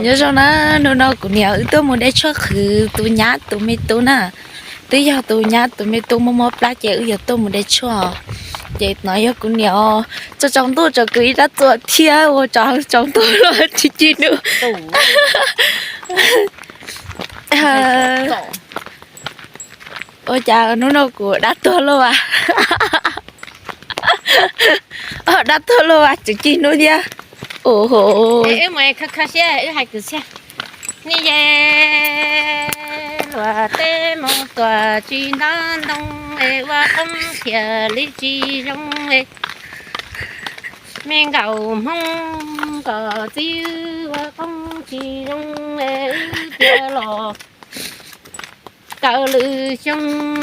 Nyob zoo na, hnub no kuv niam wb tuaj mus de tshuaj qhwv tus nyab tus me tub na. Twb yog tus nyab tus me tub mob mob plab ces wb yuav tuaj mus de tshuaj. Ces no yog kuv niam os, tsaus tsaus ntuj tseem kwv ib rab txuas thiab ua tsaus tsaus ntuj los tsis ci nub. Ua cas hnub no kuv dab tuag lauj as? Dab tuag lauj as, tseem ci nub thiab. Ua ho, wb mus kho kho siab wb hais kwv txhiaj. Ni ye, luag teb mus tuam tsis ntab ntoo es ua qoob thiaj li tsis zoo es. Me nkauj Hmoob kom txiv ua qoob tsis zoo es wb tiag los. Kaw lwm xyoo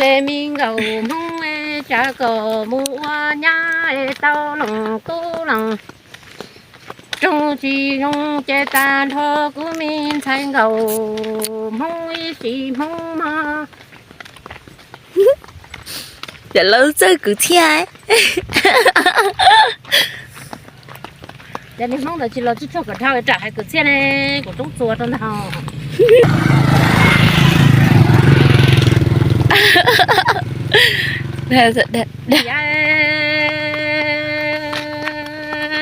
es me nkauj Hmoob es tsav kom mus ua nyab es tau loos tub loos. Roog tsis zoo ces tag nrho kuv me ntxhais nkauj Hmoob ib sim Hmoob mog. Ces lawv txawj kwv txhiaj. Ces niag Hmoob ntawd tsis los tsis tshua kom dhau tsam hais kwv txhiaj ne, kuv roob txuas rau ntag.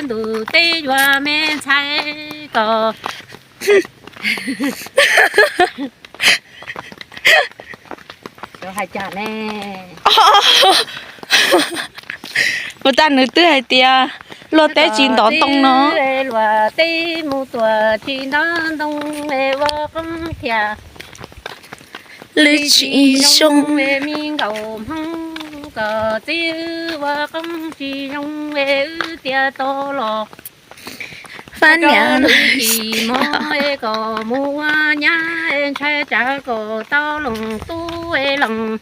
Ntuj teb yuav me ntxhais kom hais cas ne. Puas tas nws twb hais tias luag teb tsis ntab ntoo no. Luag teb mus tuam tsis ntab ntoo es ua qoob thiaj li tsis zoo es me nkauj Hmoob kom txiv ua qoob tsis zoo es wb tiag to los. Fab niam, mob es kom mus ua nyab es ntshai tsav kom tau loos tub es loos.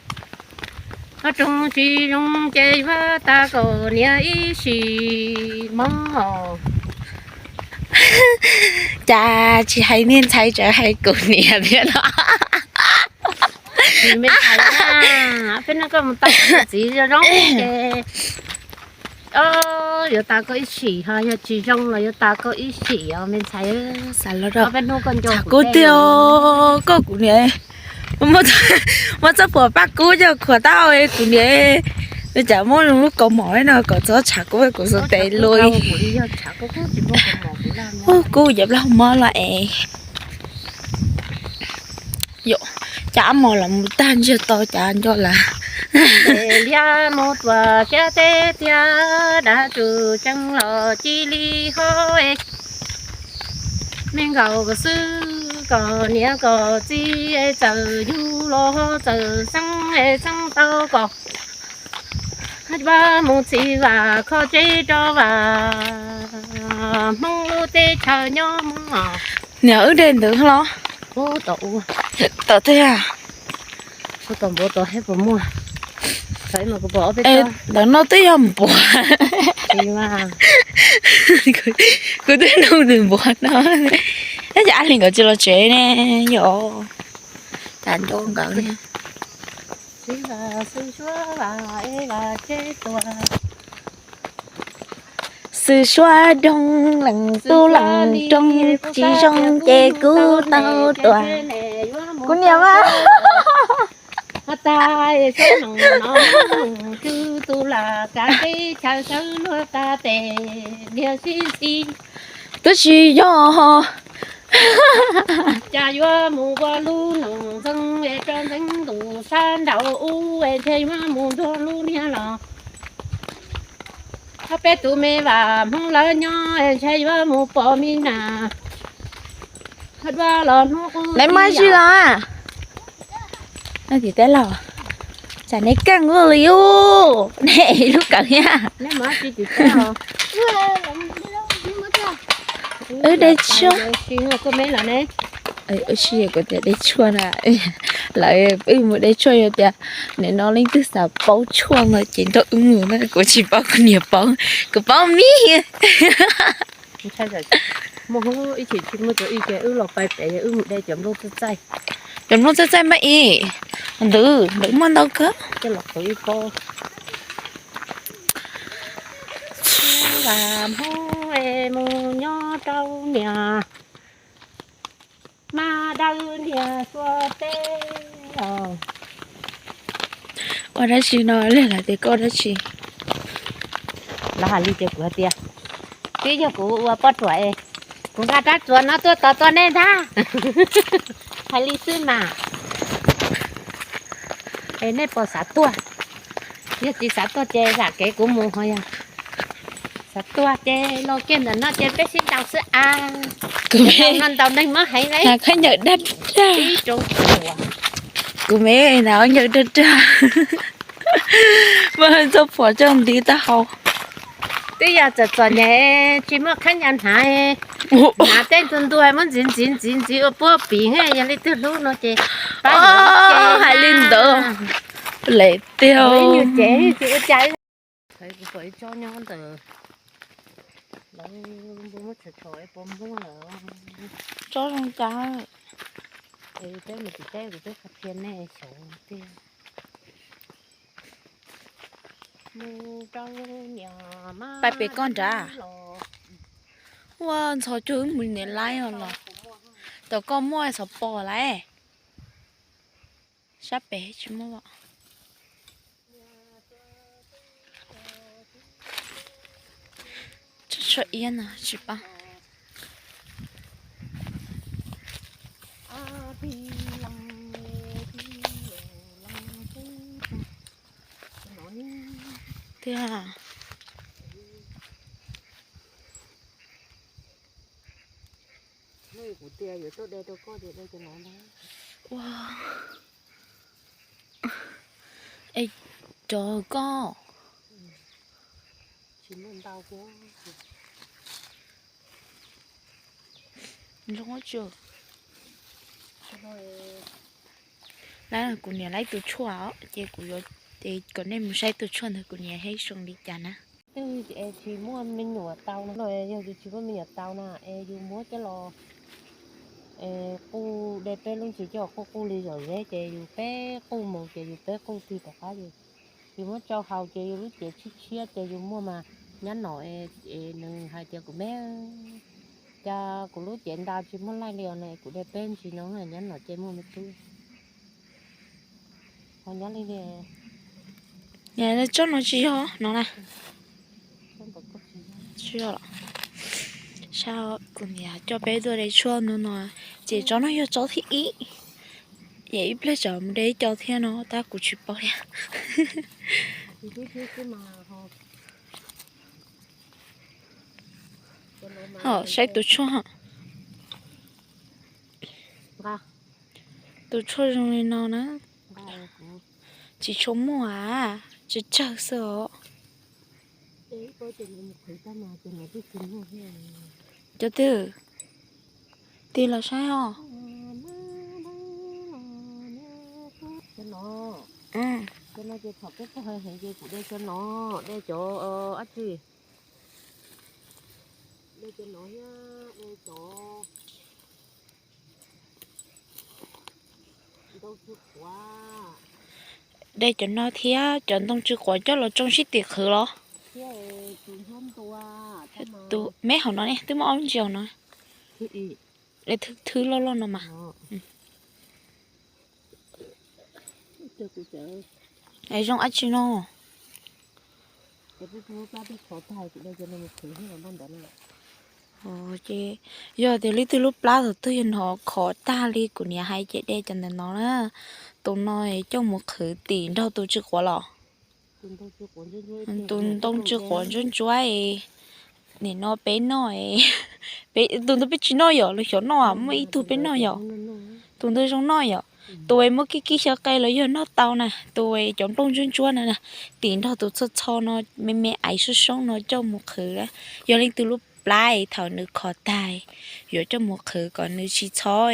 Ho roog tsis zoo ces yuav tas kom niam ib sim mob. Cas tsis hais niag ntxhais tseem hais kuv niam thiab no. Peb no koj mus tau txiv zoo zoo ces yuav tas koj ib sim, ho yog tsis zoo los yuav tas koj ib sim os me ntxhais. Xav los rau, tshav kub tiag, koj kuv niam, muab txoj phuam paj kub coj khuam tau kuv niam. Cas muab lub kaus mom no kom txhob tshav kub kuv xuas tes luj. Kub yog plab mob los es. Cas ab mos los mus tag ntsiag to cas nco lawm. Liab mus tuam siab teb tiag, dab tsum tseeb los cia li ho. Me nkauj xwb kom niam kom txiv txawm yug los txawm xeeb xeeb tau kom. Vaj mus txiv vam kho tsev rau vam Hmoob lub teb chaws nyob Hmoob os. Niam wb de ntawd los. Tom twg? Tom npuav tod thiab puas muaj? Ntawm no twb yog npuav. Kuv twb nug nws npuav no. Tab sis Ab Hlis nkawd tsis los tsev ne, yog cas nco nkawd. Xwb suav doog leej tub leej roog tsis zoo ces kuv tau tuag. Kuv niam mas. Twb tsis yog. Cas yuav mus ua lub noog ntxeev rau ntxeev ntuj sab nraud ub es ntshe yuav mus nrog lub niag los. Hos peb tus me vam Hmoob lawv nyob es ntshe yuav mus pom me nas. Dua los hnub qub. Neb muaj tsi los? Tim teb los, tsam neb keej ua li ub, neb lub kawm thiab. Wb de tshuaj. Wb si kuv tias de tshuaj na, lawv wb mus de tshuaj yog tias nim no leej twg xav paub tshuaj no ces nrog wb mus na, kuv tsis paub, kuv niam paub, kuv paub mis. Muaj ib chim tsis muaj cov ib ce wb los pais pem wb mus de cov nplooj txaij txaij. Cov nplooj txaij txaij mas ib ntawd, ntawd muaj ntau kawg. Coj los qhwv ib pob. Vam Hmoob es mus nyob rau niam. Niag Suav teb os. Ua dab tsi no, lawv hais tias koj ua dab tsi? Lawv hais li ces kuv hais tias, twb yog kuv ua poj ruam es kuv nqa rab txuas no tuaj tos tua nej ntag. Hais li xwb mas. Es nej puas xav tuaj? Yog tsis xav tuaj ces zam kev kuv mus ho yog. Xav tuaj ces los kiag ntawm no ces peb sib ntaus xwb as. Kuv me no ntaus neeg muab heev li. Khaub ncaws dag dag. Kuv me na khaub ncaws dag dag. Muaj txoj phuam coj ntiv taub hau. Twb yog txom txom nyem tsis muaj khaub ncaws hnav, hnav tej ntu ntua muab ntxiv ntxiv ntxiv ntxiv ua puab pim, yog leej twg hlub no ces pab yuav ib ce. Hais li ntawd, lem tiag. Tsob zoo cas? Pab pem koj nrad. Ua ntxhov cuag wb mus niam laib os los. Tom koj muaj xov pom lawm. Sab pem tsis muaj. Tshuaj iab no tsis pab. Tiag. Ua, es cov koj. Zoo tsis. Lawv, kuv niam laib tus tshuaj os, ces kuv yuav, ces kom nej mus saib tus tshuaj ntawd kuv niam hais zoo li cas na. Twb tsis muaj me nyuam tau no, yog yus tsis muaj me nyuam tau na es yus muab coj los, es quj de peb lub ntsis coj quj quj li zom zeb ces yus peb quj mus ces yus peb quj tig tom qab ces yus muab tsau haus ces yus lub cev tshiab tshiab ces yus muaj mas. Nyab nom es nws hais tias kuv me, cas kuv lub cev nta tsis muaj laij li os na, kuv de peb ntsis no, nyab nom ces muaj me tub. Ho nyob li, tsob no tsis yog no na. Tsis yog. Sab, kuv niam coj peb tuaj de tshuaj no no, ces tsob no yog tsob thib ib. Yam ib pliag tsam mus de ib co thiab no tab kuv tsis paub thiab. Ho saib tus tshuaj. Tus tshuaj zoo li no na. Tsis tshua muaj a, tsawg tsawg xwb os. Cov twg? Tig los saib os. Cov no ces thaum peb quj heev heev ces kuv de cov no, de cov dab tsi, de cov no thiab de cov ntoo tsw quav. De cov no thiab cov ntoo tsw quav coj los tsoo sib tim qhwv los? Tus me hauv no ne, twb muaj ob ntsis hauv no. Thwb loj loj no mas. Es zoo dab tsi no? Ces yog tias leej twg lub plab thaum twg yog hnov khov tag li kuv niam hais ces de cov ntawm no na. Tus no coj mus qhwv tim nrog tus tsw quav los. Tus ntoo tsw quav ntsuab ntsuab, nim no peb noj, tus ntawd peb tsis noj yom, los xyov noj, muaj ib tug peb noj yom. Tus ntawd zoo noj yom. Tus es muab kib kib xyaw qe los yog noj tau na, tus es cov nplooj ntsuab ntsuab na, tim nrog tus txho txho no, me me aiv soob soob no coj mus qhwv. Yog leej twg lub plab thaum nws khov tag, yuav coj mus qhwv kom nws tsis txhob,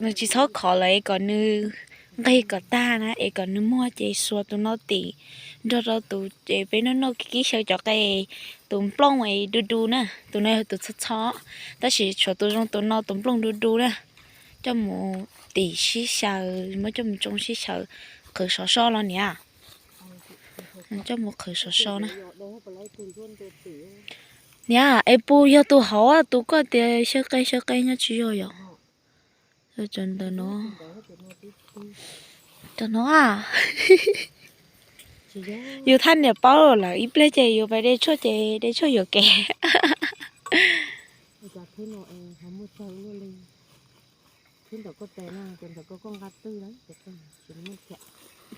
nws tsis txhob khov lawm es kom nws nqig kom tag na, es kom nws muag ces xuas tus no tim nrog rau tus es peb noj noj kib kib xyaw cov qe, tus nplooj es du du na, tus no yog tus txho txho, tab sis tshuav tus zoo tus no tus nplooj du du na, coj mus tim sib xyaw, muab coj mus tsoo sib xyaw, qhwv sov so los niam. Coj mus qhwv sov so na. Niam, es puas yog tus hauv tus koj tias xyaw qe xyaw qe nyob tsis yog yom? Cov no, cov no, yus thaj niam paub lawm ib pliag ces yus pais de tshuaj ces de tshuaj yuam kev.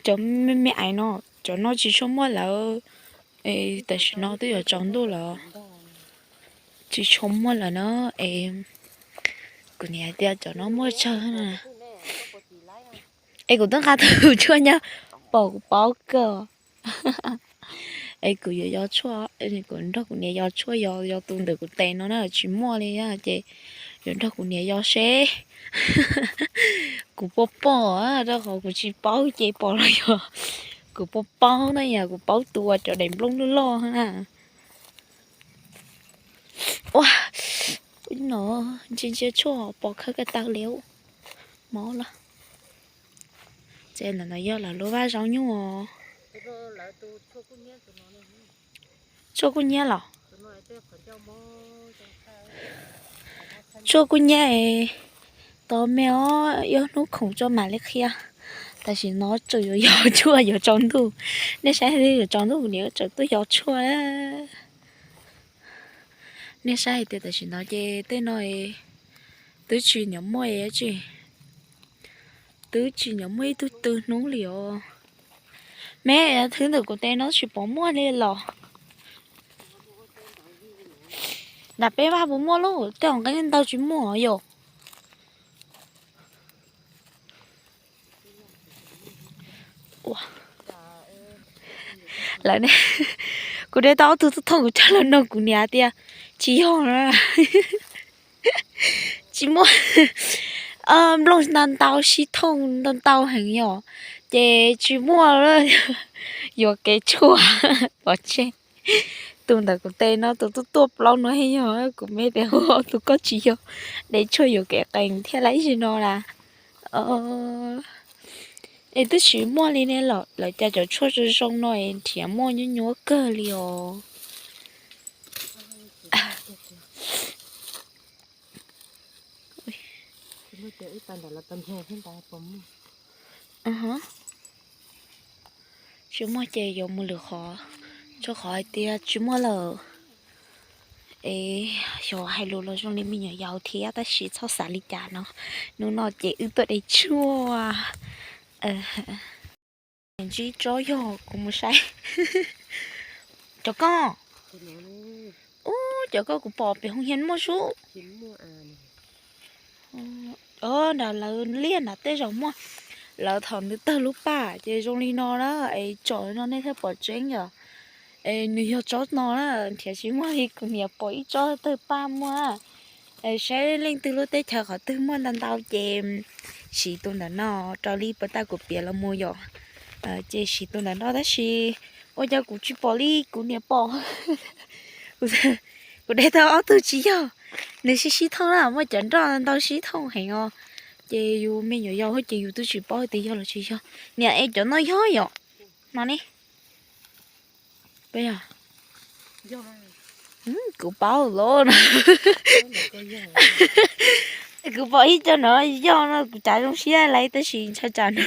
Cov me me ais no, cov no tsis tshua muaj lawm, tam sim no twb yuav tsaus ntuj lawm, tsis tshua muaj lawm na. Es kuv niam tias cov no muaj tsawg na. Es kuv twb nqa tus tshuaj nyob pom kuv paub kawg. Es kuv yuav yos tshuaj, kuv nrog kuv niam yos tshuaj, yos yos tus ntawm kuv tes no na tsis muaj li ces yuav nrog kuv niam yos seb. Kuv puas pom, rau qhov kuv tsis paub ces pom los yog kuv puas paub na, yog kuv paub tus uas cov daim nplooj loj loj na. Ua, no ntsia ntsia tshuaj pom khawb ko taw li mob lawm. Ces ntawm no yog lawv lub vaj zaub nyuj os. Tshuaj kuj nyiab los? Tshuaj kuj nyiab, tos me os, ib hnub khoom tso mam li qhia. Tam sim no tseem yuav yos tshuaj yuav tsaus ntuj. Nej saib, yuav tsaus ntuj kuv niam tseem tuaj yos tshuaj. Nej saib hais tias tam sim no ces tej no twb tsis nyob muaj tsi, twb tsis nyob muaj ib tug tw hnub li os. Me, thwb ntawm kuv tes no tsis pom muaj li los? Nram peb vaj puas muaj lauj? Tej nqeeb ntau tsis muaj yom. Lawv ne, kuv de tau ob tug thooj kuv coj los nug kuv niam tias tsis yog na. Tsis muaj, nplooj ntau ntau sib thooj ntau ntau heev yom, ces tsis muaj, yuam kev tshuaj pov tseg. Tus ntawm kuv tes no tus tuaj tuaj plaub no thiaj yog, kuv me tias hu tus koj tsis yog, de tshuaj yuam kev qees thiaj laib zim no las. Es twb tsis muaj li ne los lawv cas cov tshuaj zoo zoo no es nrhiav muaj nyuaj nyuaj kawg li os. Tsis muaj ces yuav mus lwm qhov, rau qhov hais tias tsis muaj lawm. Es xyov hais lus los zoo li me nyuam yaus thiab tab sis txhob xav li cas no. Hnub no ces wb tuaj de tshuaj. Ntsib tsob yog kuv mus saib. Cov koj, ub, cov koj kuv pom pem hoo hias muaj sub. Nram lawv liaj nram tej zaum muaj. Lawv thaum nws tawg lub paj ces zoo li no na, es tsom no nej thiaj pom tseeb yom. Es nws yog tsob no na, nrhiav tsis muaj li, kuv niam pom ib tsob tawg paj muaj. Es saib leej twg lub teb chaws qhov twg muaj ntau ntau ces siv tus ntawm no, raws li puas tas kuv piav los mus yom. Ces siv tus ntawm no tab sis ua cas kuv tsis pom li kuv niam pom. Kuv de tau ob tug tsis yog, nws sib sib thooj na, muaj cov nroj ntau sib thooj heev os. Ces yus me nyuam yaus ces yus twb tsis paub tias yog los tsis yog. Niam, es cov no yog yom? No ne. Kuv paub los no. Kuv pom ib co no yog no kuv tsav zoo siab lawm tab sis ntshai tsam no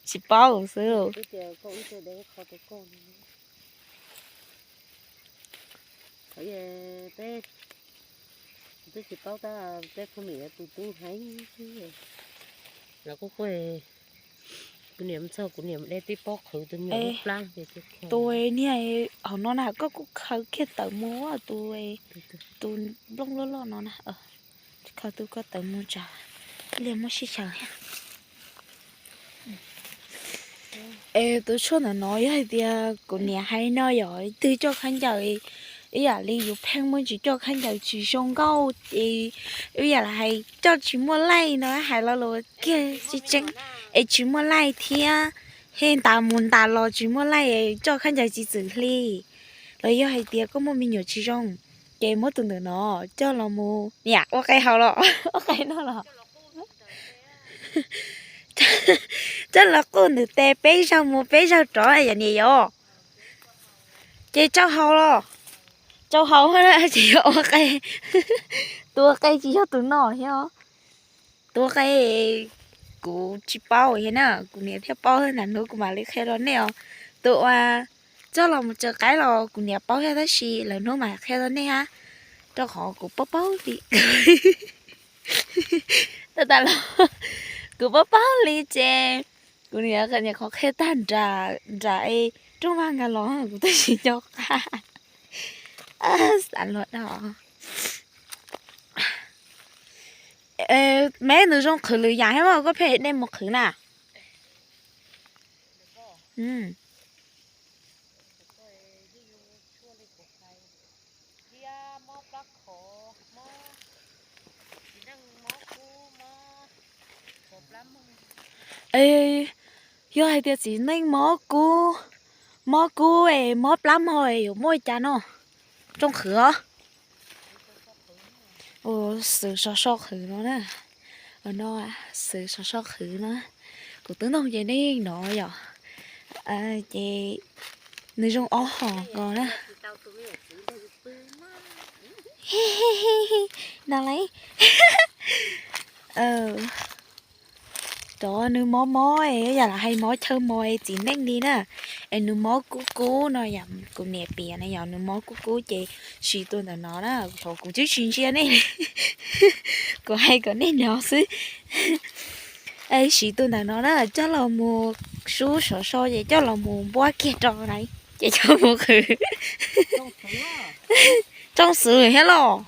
tsis paub xwb. Twb tsis paub tab, peb phooj ywg tus tub heev, los kuj kuj, kuv niam mus txog kuv niam de tib pob qhwv tus me nyuam lub plab. Tus niag hauv no na koj kuj khaws kiag tawm mus tus, tus nplooj loj loj no na, khaws tus koj tawm mus tsam ib pliag muab sib xyaw thiab. Es tus tshuaj ntawm no yog hais tias kuv niam hais no yog twg coj khaub ncaws ib yam li yus pheej muaj tsis coj khaub ncaws tsis zoo nkauj ces ib yam li hais coj tsis muaj laij no hais lo lus kiag tseeb tseeb, es tsis muaj laij thiab, hej ntas mus ntas los tsis muaj laij coj khaub ncaws tsis txwm hli, los yog hais tias koj muaj me nyuam tsis zoo ces muab tus ntawm no coj los mus niam ua qe haus los ua qe noj los. Coj los quj ntawm tes peb zaug mus peb zaug rov yom niam yom. Ces tso haus los, rau hauv na, tsis yog ua qe. Tus ua qe tsis yog tus no thiab os. Tus ua qe kuv tsis paub thiab na, kuv niam thiaj paub, ntawm hnub kuv mam li qhia rau nej os. Tus uas coj los mus tsaws qaib los kuv niam paub thiab tab sis lwm hnub mam qhia rau nej hab, rau qhov kuv paub paub li. Tau tas los kuv paub paub li ces kuv niam qhov qhia tag nram nram es rooj vag nkaus los kuv twb tsis nco qab. Xav los dab. Me nws zoo qhwv lwm yam thiab mas koj pheej nej mus qhwv na. Yog hais tias txiv neej mob kub, mob kub es mob plab mog es yuav muaj li cas no? Rooj qhwv os. Xwm sov so qhwv no na. No, xwm sov so qhwv no. Kuv twb nug ces nej yeej hnov yom. Ces nws zoo ob hom nkaus na. No lauj. Cov nws mob mob es yam li hais mob chaw mos es txiv neej li na, es nws mob kub kub no yom, kuv niam piav na yom, nws mob kub kub ces siv tus ntawm no na, kuv twb tsis ntsia nej li, kuv hais kom nej hnov xwb. Siv tus ntawm no na coj los mus sub sov so ces coj los mus npuab kiag rau na, ces coj mus qhwv. Rooj xwm thiab los?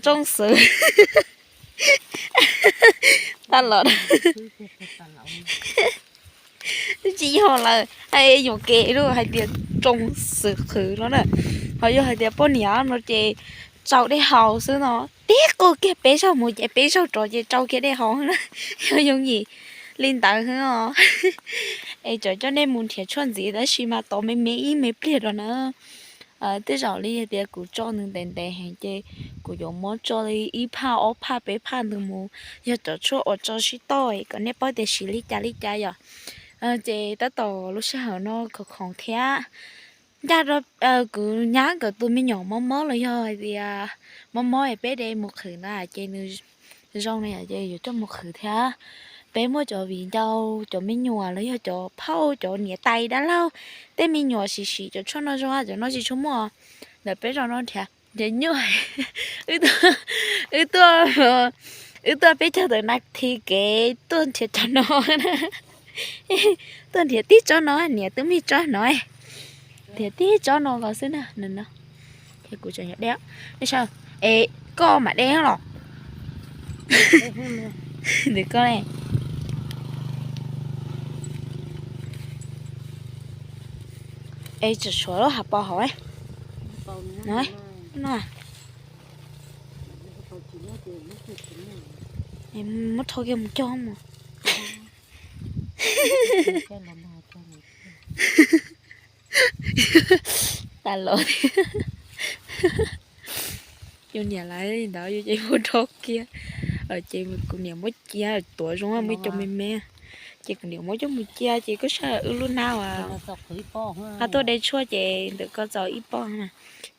Rooj xwm. Tag los. Tsis yog lawm, hais yuam kev lawm hais tias rooj xwm qhwv no na. Ho yog hais tias poj niam no ces tsau dej haus xwb no, tib qus kiag peb zaug mus ces peb zaug rov ces tsau kiag dej haus na. Yog yooj yim li ntawd xwb os. Es tseem coj nej mus nrhiav tshuaj ntxiv tab sis mas tos me me ib me pliag rau na. Tej zaum li hais tias kuv tso nws ntev ntev heev ces kuv yuav muab tso li ib phaj ob phaj peb phaj ntawd mus, yog cov tshuaj uas tso sib toj kom nej paub tias siv li cas li cas yom. Ces tab tom lub sij hawm no khoom khoom thiab ncaj, kuv nyab nkawd tus me nyuam mob mob los yog hais tias mob mob es peb de mus qhwv na ces nws zoo na ces yuav coj mus qhwv thiab. Peb muaj cov viv ncaus cov me nyuam los yog cov phauj cov niam tais dab laug, tej me nyuam siv siv cov tshuaj no zoo, cov no tsis tshua muaj. Ntawm peb zos no nrhiav nrhiav nyuaj. Wb tuaj, wb tuaj peb caug tawm nas this kev tuaj nrhiav tsob no. Tuaj nrhiav tib tsob no, niam twb me tsob no, nrhiav tib tsob no los xwb na. Kuv tseem yuav de, es koj mam de los. Ntawm koj ne. Es tseem tshuav lub hav pos hauv no. Muab rho kiag mus cog mus. Tas los. Yus niam lawv li ntawd yus ces muab rho kiag. Ces kuv niam muab cia tuav zoo muaj cov me me. Ces kuv niam muab coj mus cia ces koj saib wb lub hnab uas nqa tuaj de tshuaj ces ntawm koj txaus ib pob na.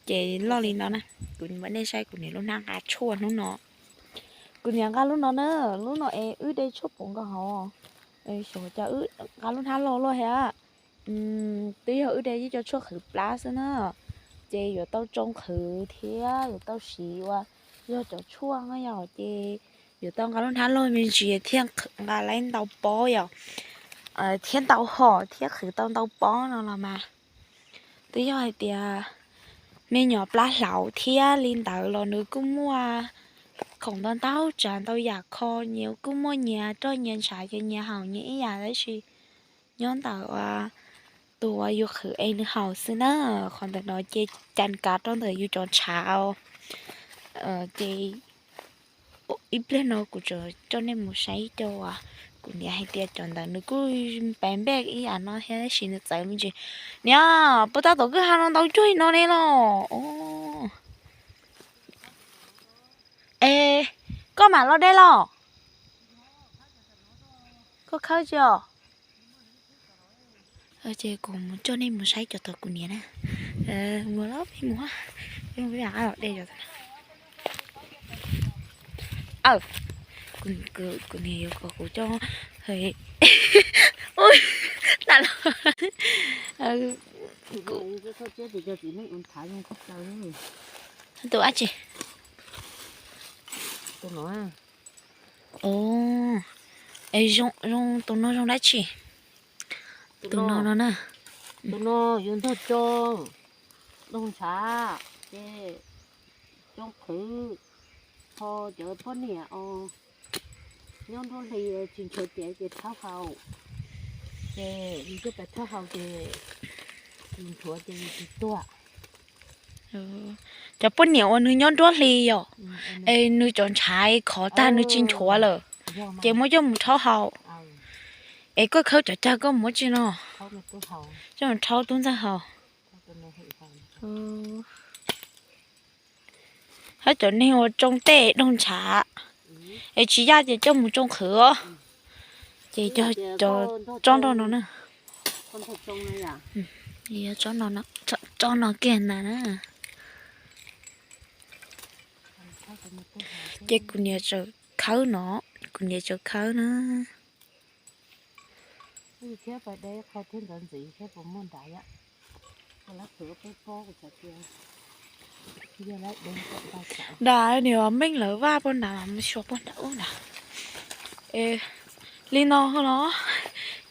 Ces loj li no na. Kuv mam nej saib kuv niam lub hnab nqa tshuaj hnub no. Kuv niam nqa lub no na, lub no es wb de tshuaj puv nkaus hauv. Xyov cas wb nqa lub hnab loj loj thiab. Twb yog wb de ib co tshuaj qhwv plab xwb na, ces yuav tau tsoo qhwv thiab yuav tau siv ua yog cov tshuaj no yom, ces yuav tau nqa lub hnab loj me ntsis thiaj nqa laib ntau pob yom, thiab ntau hom thiab qhwv tau ntau pob no los mas. Twb yog hais tias me nyuam plab hlaus thiab li ntawd los nws kuj muaj khoom ntau ntau tsav ntau yam kho, nyias kuj muaj nyias roj nyias ntshav ces nyias haus nyias ib yam tab sis nyob ntawm tus uas yus qhwv es nws haus xwb na. Qhov ntawm no ces cas kav rau ntawm yus cov ntshav. Ces ib pliag no kuv tseem coj nej mus saib ib co uas kuv niam hais tias cov ntawd nws kuj pes npej ib yam no thiab tab sis nws txawv me ntsis. Niam, puas tab tom kwj ha no ntau cuag li no ne los? Es koj mam los de los? Koj khawb tsis os? Ces kuv mus coj nej mus saib cov tom kuv niam na. Mus los peb mus, Aw, kuv niam yuav kom kuv coj, ui, tas los. Tus dab tsi? Tus no zoo dab tsi? Tus no no na. Tus no yus ntog coo, doog ntshav, ces coo qhwv, ho cov poj niam os nyob nruab hli tsis nchuav ces ces rhaub haus, ces yus coj pais rhaub haus ces tsis nchuav ces yus tsis tuag. Cov poj niam uas nws nyob nruab hli yom, es nws cov ntshav khov tag nws tsis nchuav lawm, ces muab coj mus rhaub haus. Es koj khawb cov cag koj muab tsi no, coj mus rhaub tub ntxawg haus. Hab cov neeg uas tsoo tej doog ntshav, es tsis yaj ces coj mus tsoo qhwv os. Ces cov tsob nroj no na. Tsob no kiag na. Ces kuv niam tsaws khawb no, kuv niam tsaws khawb na. Nram niam meej lawv vaj puag nrad mas mus xyuas puag nram ub nrad. Li no no,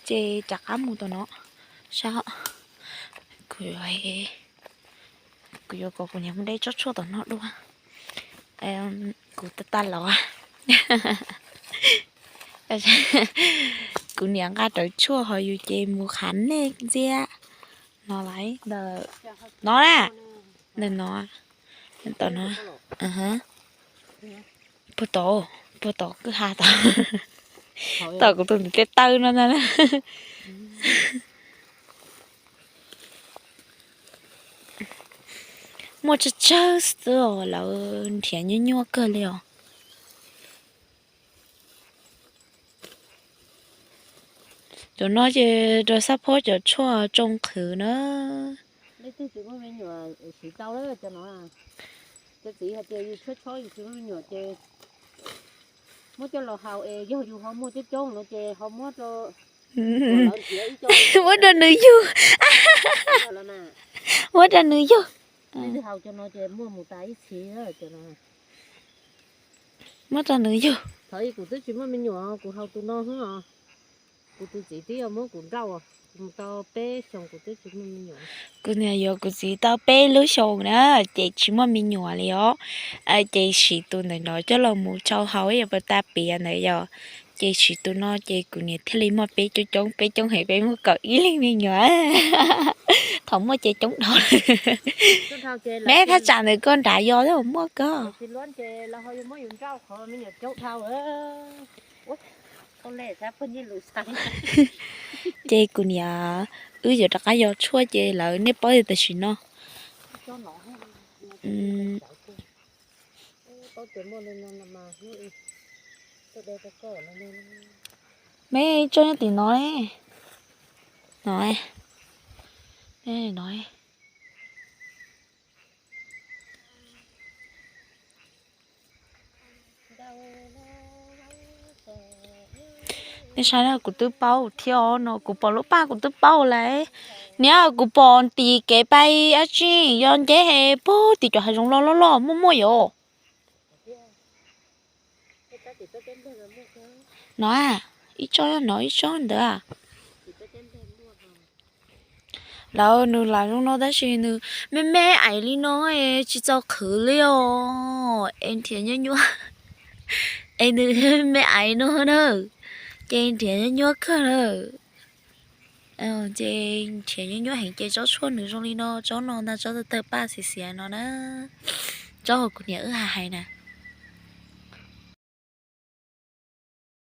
ces rov qab mus tom no sab. Kuv yuav kom kuv niam mus de tsob tshuaj tom no dua. Kuv tag tag los, kuv niam nqa rawv tshuaj ho yus ces mus qhav nej ntxiab. No lawm, ntawm no na, ntawm no, tom no, puag tod, puag tod kwj ha tod, tom kuv tus ntiv tej taw no ntag na. Muaj tsawg tsawg xwb os, lawv nrhiav nyuaj nyuaj kawg li os. Cov no ces rau xab phob cov tshuaj tsoo qhwv na. Muab coj los haus es yog yus ho muaj coob coob no ces ho muab rau, muab rau nws yug, muab rau nws yug. Haus cov no ces muaj mus tas ib txhis. Muab rau nws yug. Thaum ub kuv twb tsis muaj me nyuam kuv haus tus no xwb os. Kuv tus txiv twb yuav muab kuv nrauj, kuv mus tau peb xyoos kuv twb tsis muaj me nyuam. Kuv niam yuav kuv txiv tau peb lub xyoos na, ces tsis muaj me nyuam li os. Ces siv tus ntawm no coj los mus tsau haus ib yam pas tas piav ntawd yom. Ces siv tus no ces kuv niam thiaj li muaj peb coob coob, peb coob heev, peb muaj kaum ib leeg me nyuam. Thaum muaj ces coob dhau. Neb thaj tsam ntawd koj nrad yog muaj koj. Ces kuv niam, wb yuav rov qab yog tshuaj ces lawv nej paub tias tam sim no me tso nyob tim no, no, no. Nej saib na, kuv twb paub thiab no, kuv pom lub paj kuv twb paub lawm. Niam, kuv pom tim kev pais dab tsi yog nceb he puag tim cov hav zoov loj loj loj muaj muaj yom. No, ib tsob no ib tsob ntawd. Lawv nws lam zoo no tab sis nws me me aiv li no tsis txaus qhwv li os. Es nrhiav nyuaj nyuaj, es nws me aiv no na, ces nrhiav nyuaj nyuaj kawg na. Ces nrhiav nyuaj nyuaj heev ces tsob tshuaj nws zoo li no, tsob no ntag, tsob tawg tawg paj xiav xiav no na. Tsob hauv kuv niam wb hais hais na.